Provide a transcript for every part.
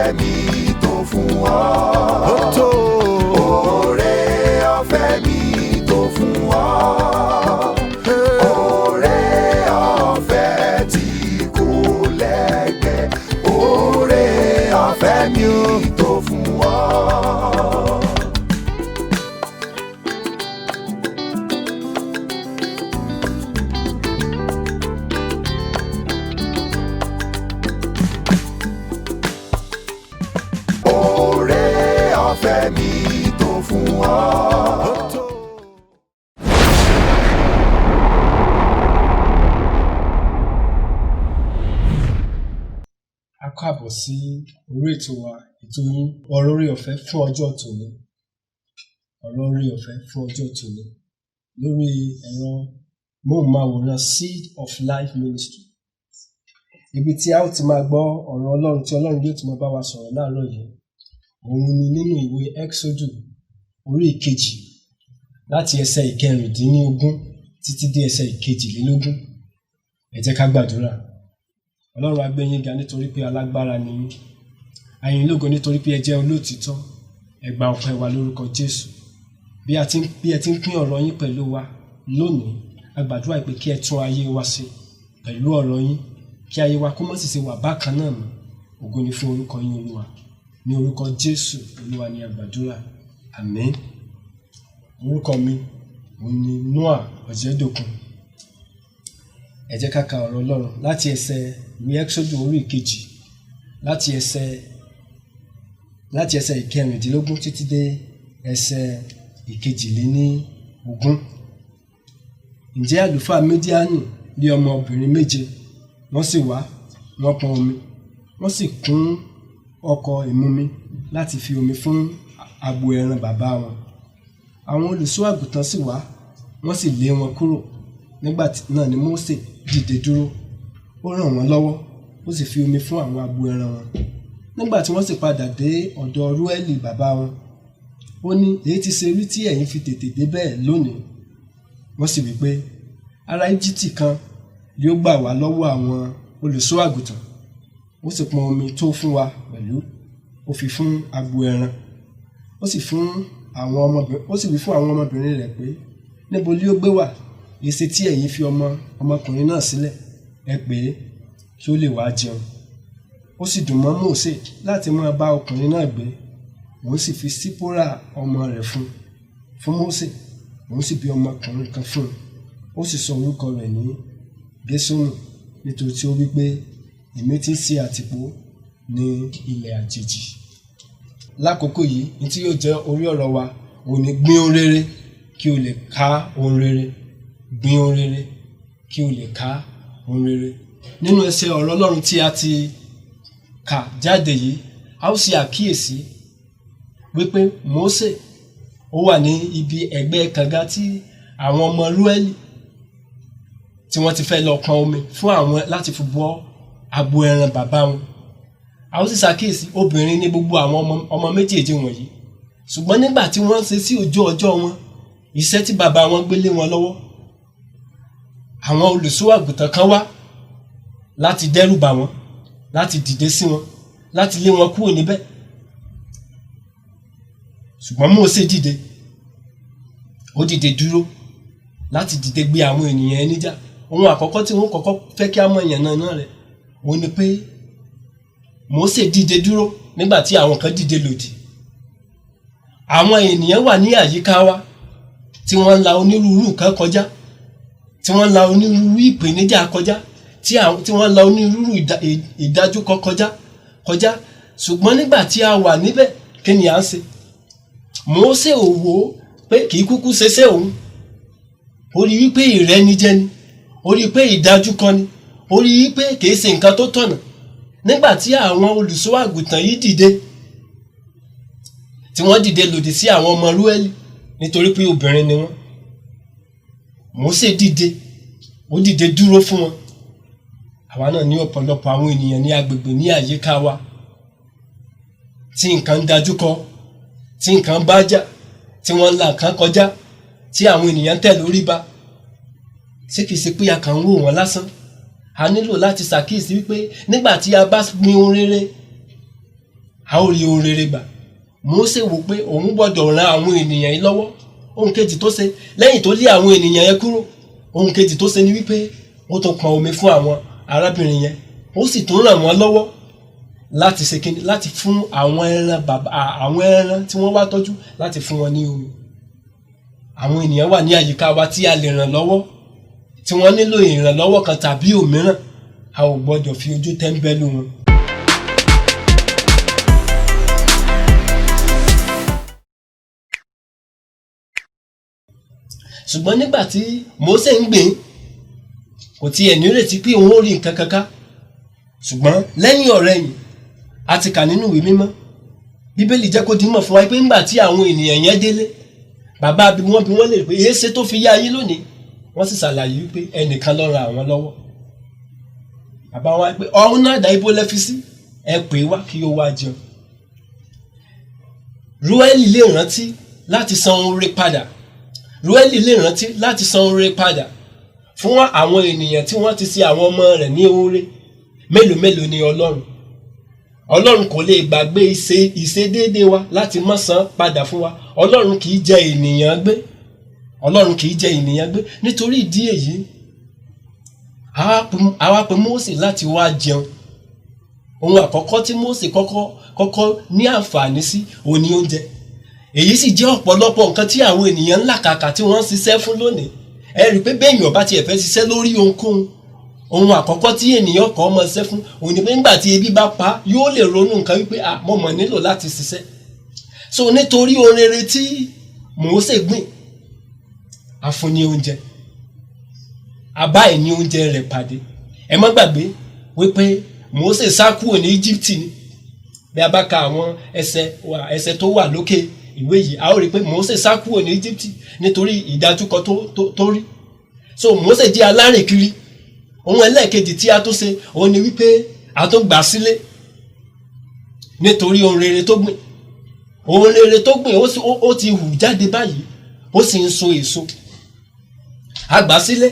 Ọ̀fẹ́ mi tó fún ọ. Ó tó. Oore ọ̀fẹ́ mi tó fún ọ. Oore ọ̀fẹ́ tí kò lẹ́gbẹ́. Oore ọ̀fẹ́ mi tó fún ọ. Oore ọ̀fẹ́ mi tó fún ọ. Ó tó. A káàbọ̀ sí orí ètò wa, ètò yín, ọ̀rọ̀ oore ọ̀fẹ́ fún ọjọ́ tòní. Ọ̀rọ̀ oore ọ̀fẹ́ fún ọjọ́ tòní lórí ẹ̀rọ móhùnmáwòrán Seed of Life Ministry. Ibi tí a ó ti máa gbọ́ ọ̀rọ̀ Ọlọ́run tí Ọlọ́run yóò ti máa bá wa sọ̀rọ̀ láàárọ̀ yìí. Òun ni nínú ìwé Exodus orí ìkejì láti ẹsẹ̀ ìkẹrìndínlógún títí dé ẹsẹ̀ ìkejìlélógún. Ẹ jẹ́ ká gbàdúrà. Ọlọ́run, a gbé yín ga nítorí pé alágbára ni yín. A yìn yín lógo nítorí pé ẹ jẹ́ olóòtítọ́. Ẹ gba ọpẹ́ wa lórúkọ Jésù. Bí ẹ ti ń pín ọ̀rọ̀ yín pẹ̀lú wa lónìí, a gbàdúrà pé kí ẹ tún ayé wa ṣe pẹ̀lú ọ̀rọ̀ yín, kí ayé wa kó má sì ṣe wà bákan náà mọ́. Ògo ni fún orúkọ yín, Olúwa. Ní orúkọ Jésù Olúwa ni a gbàdúrà. Àmín. Orúkọ mi òun ni Noah Ọ̀jẹ̀dòkun. Ẹ jẹ́ ká ka ọ̀rọ̀ Ọlọ́run láti ẹsẹ̀ ìwé Exodus orí ìkejì láti ẹsẹ̀ ìkẹrìndínlógún títí dé ẹsẹ̀ ìkejìléníogún. Ǹjẹ́ àlùfáà Mídíánì ní ọmọbìnrin méje, wọ́n sì wá, wọ́n pọn omi, wọ́n sì kún ọkọ̀ ìmumi láti fi omi fún agbo ẹran bàbá wọn. Àwọn olùṣọ́ àgùntàn sì wá, wọ́n sì lé wọn kúrò. Nígbà náà ni Mósè dìde dúró, ó ràn wọ́n lọ́wọ́, ó sì fi omi fún àwọn agbo ẹran wọn. Nígbà tí wọ́n sì padà dé ọ̀dọ̀ Rúẹ́lì bàbá wọn, ó ní, èyí ti ṣe rí tí ẹ̀yin fi tètè dé bẹ́ẹ̀ lónìí? Wọ́n sì wí pé, ará Íjíbítì kan yóò gbà wá lọ́wọ́ àwọn olùṣọ́ àgùntàn, ó sì pọn omi tó fún wa pẹ̀lú, ó fi fún agbo ẹran. Ó sì wí fún àwọn ọmọbìnrin rẹ̀ pé, níbo ni ó gbé wà? Èéṣe tí ẹ̀yin fi ọmọ ọmọkùnrin náà sílẹ̀? Ẹ pè é kí ó lè wá jẹun. Ó sì dùn mọ́ Mósè láti máa bá ọkùnrin náà gbé. Òun sì fi Sípórà ọmọ rẹ̀ fún Mósè. Òun sì bí ọmọkùnrin kan fún un. Ó sì sọ orúkọ rẹ̀ ní Géṣónù, nítorí tí ó wí pé, èmi ti ń ṣe àtìpó ní ilẹ̀ àjèjì. Lákòókò yìí, ní tí yóò jẹ́ orí ọ̀rọ̀ wa, òun ni gbin ohun rere kí o lè ká ohun rere. Gbin ohun rere kí o lè ká ohun rere. Nínú ẹsẹ̀ ọ̀rọ̀ Ọlọ́run tí a ti kà jáde yìí, a ó ṣe àkíyèsí wípé Mósè ó wà ní ibi ẹ̀gbẹ́ kànga tí àwọn ọmọ Rúẹ́lì tí wọ́n ti fẹ́ lọ pọn omi fún àwọn láti fi bọ́ agbo ẹran bàbá wọn. A ó sì ṣàkíyèsí obìnrin ní gbogbo àwọn ọmọ méjèèjì wọ̀nyí. Ṣùgbọ́n nígbà tí wọ́n ṣe sí ojú ọjọ́ wọn, iṣẹ́ tí bàbá wọn gbé lé wọn lọ́wọ́, àwọn olùṣọ́ àgùntàn kan wá láti dẹ́rù bà wọ́n, láti dìde sí wọn, láti lé wọn kúrò níbẹ̀. Ṣùgbọ́n Mósè dìde, ó dìde dúró láti dìde gbé àwọn ènìyàn ẹni jà. Ohun àkọ́kọ́ tí wọ́n kọ́kọ́ fẹ́ kí á mọ̀ èèyàn náà rẹ̀, òun ni pé Mósè dìde dúró nígbà tí àwọn kan dìde lòdì. Àwọn ènìyàn wà ní àyíká wa tí wọ́n ń la onírúurú nǹkan kọjá, tí wọ́n ń la onírúurú ìpèníjà kọjá, tí wọ́n ń la onírúurú ìdájúkọ kọjá. Ṣùgbọ́n nígbà tí a wà níbẹ̀, kí ni à ń ṣe? Mósè ò wò ó pé kì í kúkú ṣeṣẹ́ òun. Ó rí wípé ìrẹ́nijẹ ni, ó rí pé ìdájúkọ ni, ó rí wípé kì í ṣe nǹkan tó tọ̀nà. Nígbà tí àwọn olùṣọ́ àgùntàn yìí dìde, tí wọ́n dìde lòdì sí àwọn ọmọ Rúẹ́lì nítorí pé obìnrin ni wọ́n, Mósè dìde, ó dìde dúró fún wọn. Àwa náà ní ọ̀pọ̀lọpọ̀ àwọn ènìyàn ní agbègbè ní àyíká wa tí nǹkan ń dájú kọ, tí nǹkan bá jà, tí wọ́n ń la nǹkan kọjá, tí àwọn ènìyàn tẹ̀ lórí ba. Ṣé kìí ṣe pé a kàn ń wò wọ́n lásán? A nílò láti ṣàkíyèsí wípé nígbà tí a bá gbin ohun rere, A ó rí ohun rere gbà. Mósè wò pé òun gbọ́dọ̀ ran àwọn ènìyàn yìí lọ́wọ́. Ohun kejì tó ṣe lẹ́yìn tó lé àwọn ènìyàn yẹn kúrò, ohun kejì tó ṣe ni wípé ó tún pọn omi fún àwọn arábìnrin yẹn, ó sì tún ràn wọ́n lọ́wọ́ láti ṣe kíni, láti fún àwọn ẹran bàbá, àwọn ẹran tí wọ́n wá tọ́jú, láti fún wọn ní omi. Àwọn ènìyàn wà ní àyíká wa tí a lè ràn lọ́wọ́, tí wọ́n nílò ìrànlọ́wọ́ kan tàbí òmíràn. A ò gbọ́dọ̀ fi ojú tẹ́ńbẹ́lú wọn. Ṣùgbọ́n nígbà tí Mósè ń gbìn, kò tiẹ̀ nírètí pé òun ó rí nǹkan kankan. Ṣùgbọ́n lẹ́yìn ọ̀rẹ̀yìn, a ti kà nínú ìwé mímọ́, Bíbélì jẹ́ kó dímọ̀ fún wa pé ńgbà tí àwọn ènìyàn yẹn délé, bàbá bí wọ́n bí wọ́n lè pé èéṣe tó fi yá ayé lónìí, wọ́n sì ṣàlàyé wípé ẹnìkan ló ran àwọn lọ́wọ́. Bàbá wa pé ọ̀hún náà dá ibo lẹ́ fi sí, ẹ pè é wá kí ó wá jẹun. Rúẹ́lì lè rántí láti san oore padà. Rúẹ́lì lè rántí láti san oore padà fún àwọn ènìyàn tí wọ́n ti ṣe àwọn ọmọ rẹ̀ ní oore. Mélòó mélòó ni Ọlọ́run? Ọlọ́run kò lè gbàgbé ìṣedéédéé wa láti má san padà fún wa. Ọlọ́run kì í jẹ ènìyàn gbé. Ọlọ́run kì í jẹ ènìyàn gbé. Nítorí ìdí èyí, àwa pe Mósè láti wá jẹun. Ohun àkọ́kọ́ tí Mósè kọ́kọ́ ní àǹfààní sí òun ni oúnjẹ. Èyí sì jẹ́ ọ̀pọ̀lọpọ̀ nǹkan tí àwọn ènìyàn ń làkàkà tí wọ́n ń ṣiṣẹ́ fún lónìí. Ẹ rí i pé béèyàn bá tiẹ̀ fẹ́ ṣiṣẹ́ lórí ohunkóhun, ohun àkọ́kọ́ tí ènìyàn kọ́ mọ ṣiṣẹ́ fún òun ni pé nígbà tí ebi bá pa, yóò lè ronú nǹkan wípé mo mọ̀ nílò láti ṣiṣẹ́. So nítorí ohun rere tí Mósè gbìn, a fún ní oúnjẹ, a bá ẹ̀ ní oúnjẹ rẹ̀ pàdé. Ẹ má gbàgbé wípé Mósè sá kúrò ní Íjíbítì ni. Bí a bá ka àwọn ẹsẹ̀ tó wà lókè ìwé yìí, a ó rí i pé Mósè sá kúrò ní Íjíbítì nítorí ìdájúkọ tó rí. So Mósè jẹ́ alárìnkiri. Ohun ẹlẹ́ẹ̀kejì tí a tó ṣe òun ni wípé a tó gbà sílé nítorí ohun rere tó gbìn. Ohun rere tó gbìn ó ti hù jáde báyìí, ó sì ń so èso. A gbà sílé,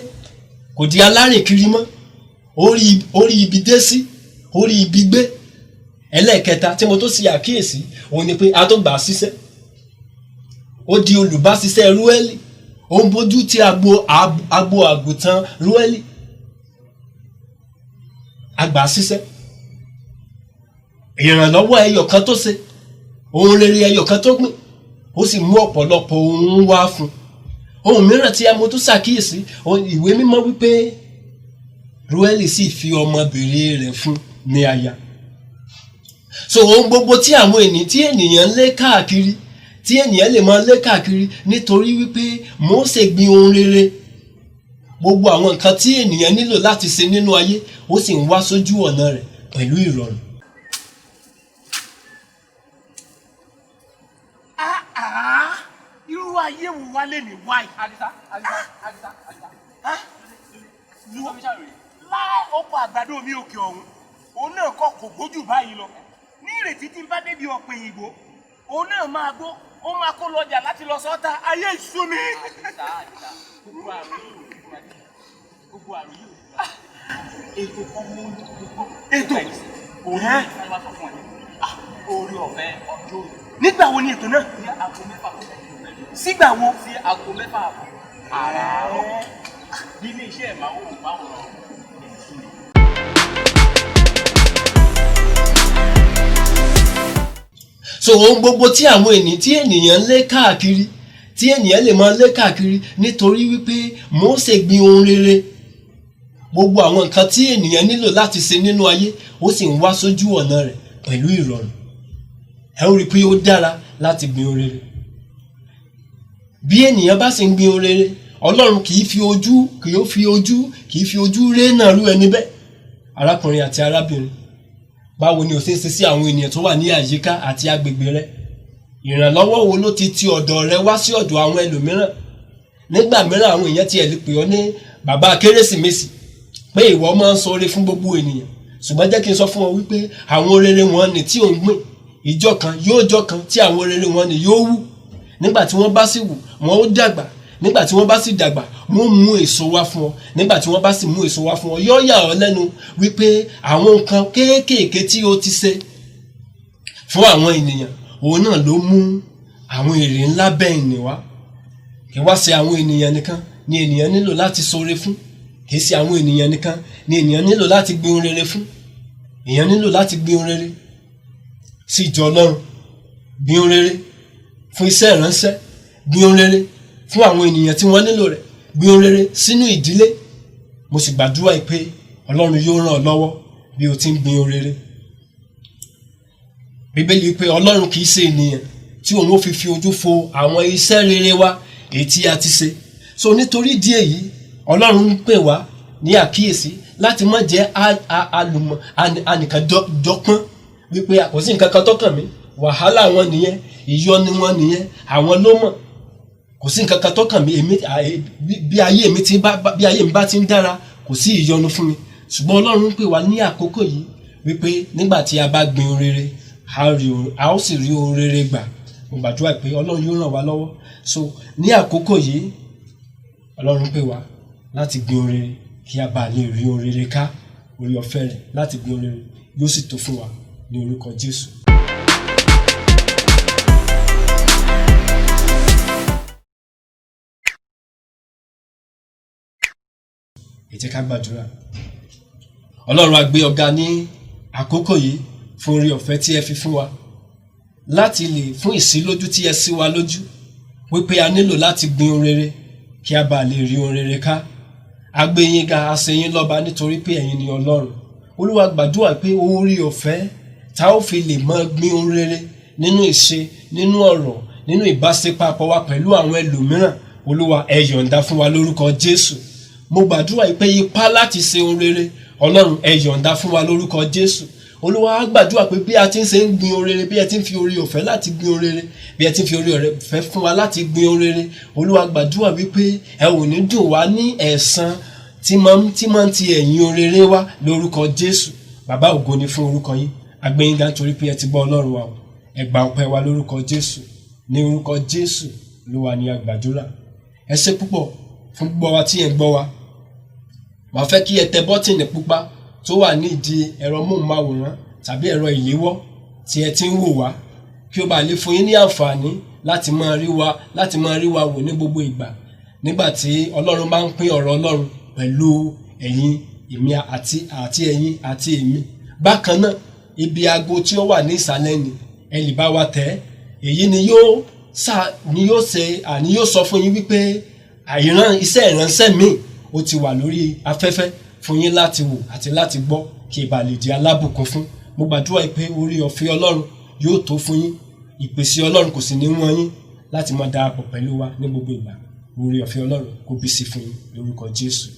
kò di alárìnkiri mọ́, ó rí ibi dé sí, ó rí ibi gbé. Ẹlẹ́ẹ̀kẹta tí mo tó ṣe àkíyèsí òun ni pé a tó gbà síṣẹ́. Ó di olùbáṣiṣẹ́ Rúẹ́lì, ó ń bójú tí agbo àgùntàn Rúẹ́lì. A gbà síṣẹ́. Ìrànlọ́wọ́ ẹyọ kan tó ṣe, ohun rere ẹyọ kan tó gbìn, ó sì mú ọ̀pọ̀lọpọ̀ ohun wá fún un. Ohun mìíràn tí a mo tún ṣàkíyèsí, ìwé mímọ́ wípé Rúẹ́lì sì fi ọmọbìnrin rẹ̀ fún ní aya. So ohun gbogbo tí àwọn ènìyàn tí ènìyàn ń lé káàkiri, tí ènìyàn lè máa lé káàkiri nítorí wípé Mósè gbin ohun rere, gbogbo àwọn nǹkan tí ènìyàn nílò láti ṣe nínú ayé, ó sì ń wá sójú ọ̀nà rẹ̀ pẹ̀lú ìrọ̀rùn. Irú ayé wo wá lè ní wáyé? Àdìsá, Àdìsá, Àdìsá, Àdìsá. Láì oko àgbàdo mi òkè ọ̀hún, òun náà kọ́ kò gbójú báyìí lọ. Ní ìrètí tí ń bá débi ọ̀pẹ̀ òyìnbó, òun náà máa gbó, ó máa kó lọjà láti lọ sọ́ta. Ayé ìṣú mi. Àdìsá, Àdìsá, gbogbo àrùn yìí ò ní fún wa. Gbogbo àrùn yìí ò ní fún wa. Ètò kan mú gbogbo. Ètò? Òun ní sáré wá sọ fún ẹ. Orí ọ̀fẹ́ ọjọ́ òní. Nígbà wo ni ètò náà? Ní aago 6 kọjá ìṣẹ́jú mẹ́rin. Sígbà wo? Sí aago 6 àbọ̀. Àràárọ̀. Nílé iṣẹ́ ìmáwòrán èsì ni. So ohun gbogbo tí àwọn ènìyàn tí ènìyàn ń lé káàkiri, tí ènìyàn lè máa lé káàkiri nítorí wípé Mósè gbin ohun rere, gbogbo àwọn nǹkan tí ènìyàn nílò láti ṣe nínú ayé, ó sì ń wá sójú ọ̀nà rẹ̀ pẹ̀lú ìrọ̀rùn. Ẹ ó rí i pé ó dára láti gbin ohun rere. Bí ènìyàn bá sì ń gbin ohun rere, Ọlọ́run kì í fi ojú ré náà rú ẹni bẹ́ẹ̀. Arákùnrin àti arábìnrin, báwo ni o ṣe ń ṣe sí àwọn ènìyàn tó wà ní àyíká àti agbègbè rẹ? Ìrànlọ́wọ́ wo ló ti ti ọ̀dọ̀ rẹ wá sí ọ̀dọ̀ àwọn ẹlòmíràn? Nígbà mìíràn àwọn èèyàn tiẹ̀ lè pè ọ́ ní bàbá Kérésìmesì pé ìwọ máa ń ṣoore fún gbogbo ènìyàn. Ṣùgbọ́n jẹ́ kí n sọ fún ọ wípé àwọn rere wọn ni tí ò ń gbìn, ìjọ kan yóò jọ kan tí àwọn rere wọn ni yóò wù. Nígbà tí wọ́n bá sì wù, wọ́n ó dàgbà. Nígbà tí wọ́n bá sì dàgbà, wọ́n mú èso wá fún ọ. Nígbà tí wọ́n bá sì mú èso wá fún ọ, yóò yà ọ́ lẹ́nu wípé àwọn nǹkan kéékèèké tí o ti ṣe fún àwọn ènìyàn, òun náà ló mú àwọn èrè ńlá bẹ́ẹ̀ nì wá. Kì í wá ṣe àwọn ènìyàn nìkan ni ènìyàn nílò láti ṣoore fún, kì í ṣe àwọn ènìyàn nìkan ni ènìyàn nílò láti gbin ohun rere fún. Èèyàn nílò láti gbin ohun rere sí ìjọ Ọlọ́run, gbin ohun rere fún iṣẹ́ ìránṣẹ́, gbin ohun rere fún àwọn ènìyàn tí wọ́n nílò rẹ̀, gbin ohun rere sínú ìdílé. Mo sì gbàdúrà pé Ọlọ́run yóò ràn ọ́ lọ́wọ́ bí o ti ń gbin ohun rere. Bíbélì wípé Ọlọ́run kì í ṣe ènìyàn tí òun ó fi fi ojú fo àwọn iṣẹ́ rere wa èyí tí a ti ṣe. So nítorí ìdí èyí, Ọlọ́run ń pè wá ní àkíyèsí láti má jẹ́ alùmọ̀ anìkan dọ́pọ́n wípé kò sí nǹkan kan tó kàn mí, wàhálà wọn nìyẹn, ìyọnu wọn nìyẹn, àwọn ló mọ̀, kò sí nǹkan kan tó kàn mí, èmi bí ayé mi ti bá bí ayé mi bá ti ń dára, kò sí ìyọnu fún mi. Ṣùgbọ́n Ọlọ́run ń pè wá ní àkókò yìí wípé nígbà tí a bá gbin ohun rere, a ó sì rí ohun rere gbà. Mo gbàdúrà pé Ọlọ́run yóò ràn wá lọ́wọ́. So ní àkókò yìí, Ọlọ́run pè wá láti gbin ohun rere kí a bá lè rí ohun rere ká. Orí ọ̀fẹ́ rẹ̀ láti gbin ohun rere yóò sì tó fún wa ní orúkọ Jésù. Ẹ jẹ́ ká gbàdúrà. Ọlọ́run, a gbé ọ̀gá ní àkókò yìí fún orí ọ̀fẹ́ tí ẹ fi fún wa láti lè fún ìṣílójú tí ẹ ṣí wa lójú wípé a nílò láti gbin ohun rere kí a bá lè rí ohun rere ká. A gbé yín ga, a ṣe yín lọ́ba nítorí pé ẹ̀yin ni Ọlọ́run. Olúwa, gbàdúrà pé orí ọ̀fẹ́ tá ó fi lè máa gbin ohun rere nínú ìṣe, nínú ọ̀rọ̀, nínú ìbáṣepọ̀ wa pẹ̀lú àwọn ẹlòmíràn, Olúwa, ẹ yọ̀ǹda fún wa lórúkọ Jésù. Mo gbàdúrà pé ipá láti ṣe ohun rere, Ọlọ́run, ẹ yọ̀ǹda fún wa lórúkọ Jésù. Olúwa, á gbàdúrà pé bí a ti ń ṣe ń gbin ohun rere, bí ẹ ti ń fi orí ọ̀fẹ́ láti gbin ohun rere, bí ẹ ti ń fi orí ọ̀fẹ́ fún wa láti gbin ohun rere, Olúwa, gbàdúrà wípé ẹ ò ní dùn wá ní ẹ̀san tí máa ń ti ẹ̀yìn ohun rere wá lórúkọ Jésù. Bàbá, ògo ni fún orúkọ yín. A gbé yín ga nítorí pé ẹ ti gbọ́, Ọlọ́run wa o. Ẹ gba ọpẹ́ wa lórúkọ Jésù. Ní orúkọ Jésù Olúwa ni a gbàdúrà. Ẹ ṣé púpọ̀ fún gbọ́ wa tí ẹ ń gbọ́ wa. Màá fẹ́ kí ẹ tẹ bọ́tìnì pupa tó wà ní ìdí ẹ̀rọ móhùnmáwòrán tàbí ẹ̀rọ ìléwọ́ tí ẹ ti ń wò wá, kí ó bá lè fún yín ní àǹfààní láti máa rí wa wò ní gbogbo ìgbà nígbà tí Ọlọ́run bá ń pín ọ̀rọ̀ Ọlọ́run pẹ̀lú ẹ̀yin, èmi àti ẹ̀yin àti èmi. Bákan náà, ibi aago tí ó wà ní ìsàlẹ̀ ni ẹ lè bá wa tẹ̀. Èyí ni yóò sá ni yóò ṣe àní yóò sọ fún yín wípé àìrán iṣẹ́ ìránṣẹ́ míì ó ti wà lórí afẹ́fẹ́ fún yín láti wò àti láti gbọ́, kí ẹ bá lè di alábùkún fún. Mo gbàdúrà pé orí ọ̀fẹ́ Ọlọ́run yóò tó fún yín, ìpèsè Ọlọ́run kò sì ní wọ́n yín láti máa darapọ̀ pẹ̀lú wa ní gbogbo ìgbà. Orí ọ̀fẹ́ Ọlọ́run kó bí sí fún yín lórúkọ Jésù.